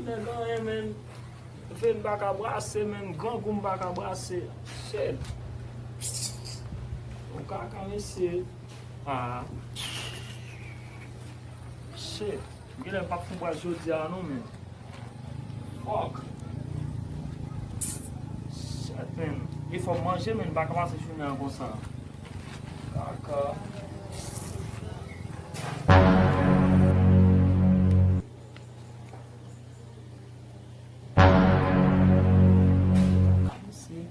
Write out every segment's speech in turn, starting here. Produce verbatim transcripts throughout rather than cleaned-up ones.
Nèg anyen, men. Ven pa ka brase, men. Grangou m pa ka brase. Shit. Yon kaka, mesye. Ah. Shit. Genlè m p ap fon bwè jodi a non, men. Fuck. Shit, man. E fò m manje, men m pa ka pase jounen an konsa. Kaka. Mesye,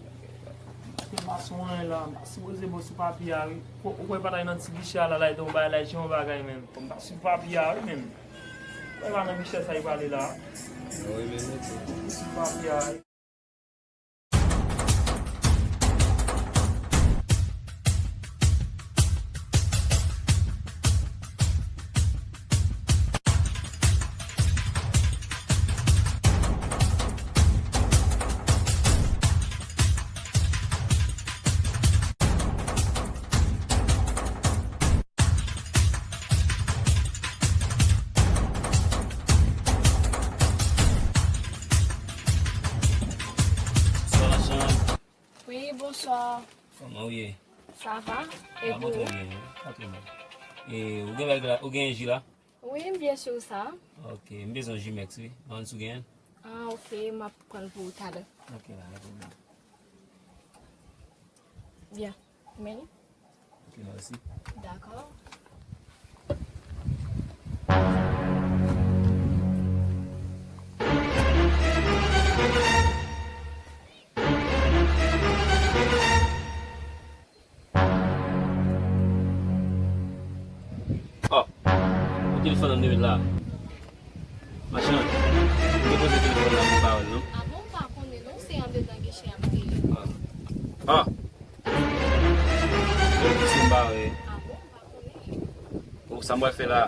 maten mason an la, m pa sipoze bo sou papye a, wi. Ou, ou kwè pa ta nan ti giche a la, la, yon bagay la, yon bagay, men. M pa sou papye a, wi, men. Ou kwè pa nan giche sa, li pale la. Wi, men, men. Sou papye a, wi. Bonswa, machann. Wi, bonswa. Kòman w ye? Sa va? E pou ou? Trè byen, wi. Pa twò mal. E, ou gen bag la, ou gen ji la? Wi, m byen sou sa. Ok, m bezwen Jumex, wi. Mande si w genyen l. Ah, ok, m ap pran l pou ou talè. Ok, pa gen pwoblèm. Byen. Men li. Ok, mèsi. Dakò. Oh, e telefòn nan m te met la. Machann, m te poze telefòn nan pou m pa wè l non. Ah bon, m pa konnen non, se andedan giche a m te ye. Ah. Ah. Menm ki se m pa wè. Ah bon, m pa konnen. Oh, sa m pral fè la?